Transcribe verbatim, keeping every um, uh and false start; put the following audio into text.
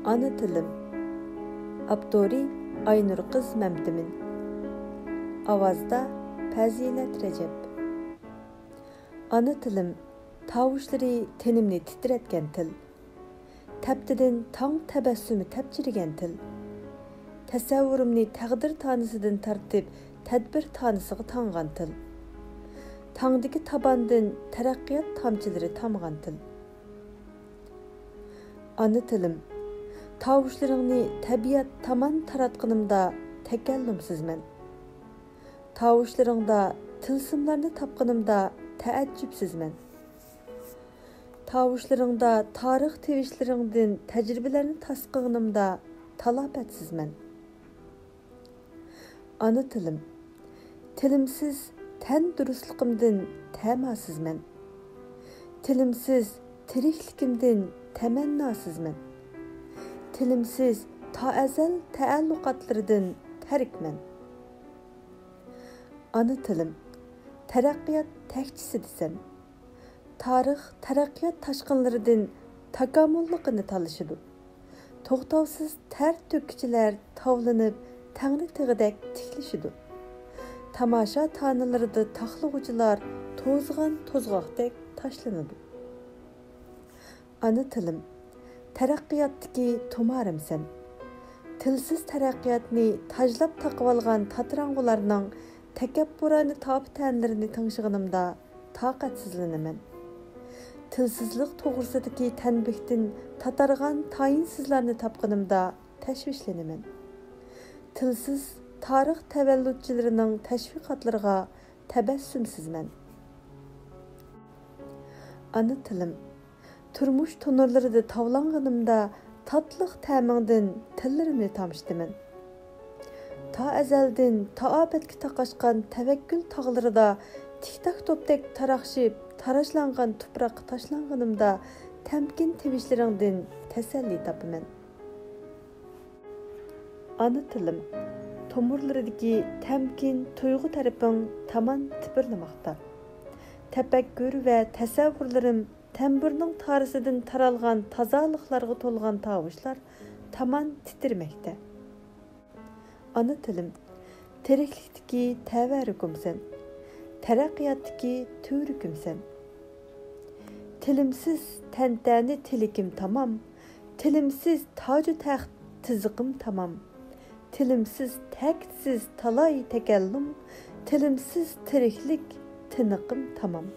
ئانا تىلىم. ئاپتورى: ئاينۇر قىز مەمتىمىن. ئاۋازدا: پەزىلەت رەجەپ. ئانا تىلىم، تاۋۇشلىرى تېنىمنى تىترەتكەن تىل. تەپتىدىن تاڭ تەبەسسۇمى تەپچىرىگەن تىل. تەسەۋۋۇرۇمنى تەقدىر تانىسىدىن تارتىپ تەدبىر تانىسىغا تاڭغان تىل. تاڭدىكى تاباندىن تەرەققىيات تامچىلىرى تامغان تىل. ئانا تىلىم، تاۋۇشلىرىڭنى تەبىئەت تامان تاراتقىنىمدا تەكەللۇمسىزمەن. تاۋۇشلىرىڭدا تىلسىملارنى تاپقىنىمدا تەئەججۈپسىزمەن. تاۋۇشلىرىڭدا تارىخ تىۋىشلىرىڭدىن تەجرىبىلەرنى تاسقىغىنىمدا تالاپەتسىزمەن. ئانا تىلىم، تىلىمسىز تەندۇرۇسلۇقۇمدىن تەماسىزمەن. تىلىمسىز تىرىكلىكىمدىن تەمەنناسىزمەن. تىلىمسىز تا ئەزەل تەئەللۇقاتلىرىدىن تەركمەن. ئانا تىلىم، تەرەققىيات تەكچىسىدىسەن. تارىخ تەرەققىيات تاشقىنلىرىدىن تاكامۇللۇقىنى تالىشىدۇ. توختاۋسىز تەر تۆككۈچىلەر تاۋلىنىپ، تەڭرى تېغىدەك تىكلىشىدۇ. تاماشا تانىلىرىدا تاقلىغۇچىلار توزغان توزغاقتەك تاشلىنىدۇ. ئانا تىلىم، تەرەققىياتتىكى تۇمارىمسەن. تىلسىز تەرەققىياتنى تاجلاپ تاقىۋالغان تاتىراڭغۇلارنىڭ تەكەببۇرانە تاپا تەنلىرىنى تىڭشىغىنىمدا تاقەتسىزلىنىمەن. تىلسىزلىق توغرىسىدىكى تەنبىھتىن تاتارغان تايىنسىزلارنى تاپقىنىمدا تەشۋىشلىنىمەن. تىلسىز تارىخ تەۋەللۇتچىلىرىنىڭ تەشۋىقاتلىرىغا تەبەسسۇمسىزمەن. ئانا تىلىم، تۇرمۇش تونۇرلىرىدا تاۋلانغىنىمدا تاتلىق تەمىڭدىن تىللىرىمنى تامشىتىمەن. تا ئەزەلدىن تا ئابەتكە تاقاشقان تەۋەككۈل تاغلىرىدا تىك-تاك توپتەك تاراقشىپ، تاراشلانغان تۇپراققا تاشلانغىنىمدا تەمكىن تىۋىشلىرىڭدىن تەسەللى تاپىمەن. ئانا تىلىم، تومۇرلىرىدىكى تەمكىن تۇيغۇ تەرىپىڭ تامان تىپىرلىماقتا. تەپەككۇر ۋە تەسەۋۋۇرلىرىم تەمبۇرنىڭ تارىسىدىن تارالغان تازالىقلارغا تولغان تاۋۇشلار تامان تىترىمەكتە. ئانا تىلىم، تىرىكلىكتىكى تەۋەررۈكۈمسەن، تەرەققىياتتىكى تۈۋرۈكۈمسەن. تىلىمسىز تەنتەنە تىلىكىم تامام، تىلىمسىز تاجۇ تەخت تىزىقىم تامام. تىلىمسىز تەكتىسىز تالاي تەكەللۇم، تىلىمسىز تىرىكلىك تىنىقىم تامام.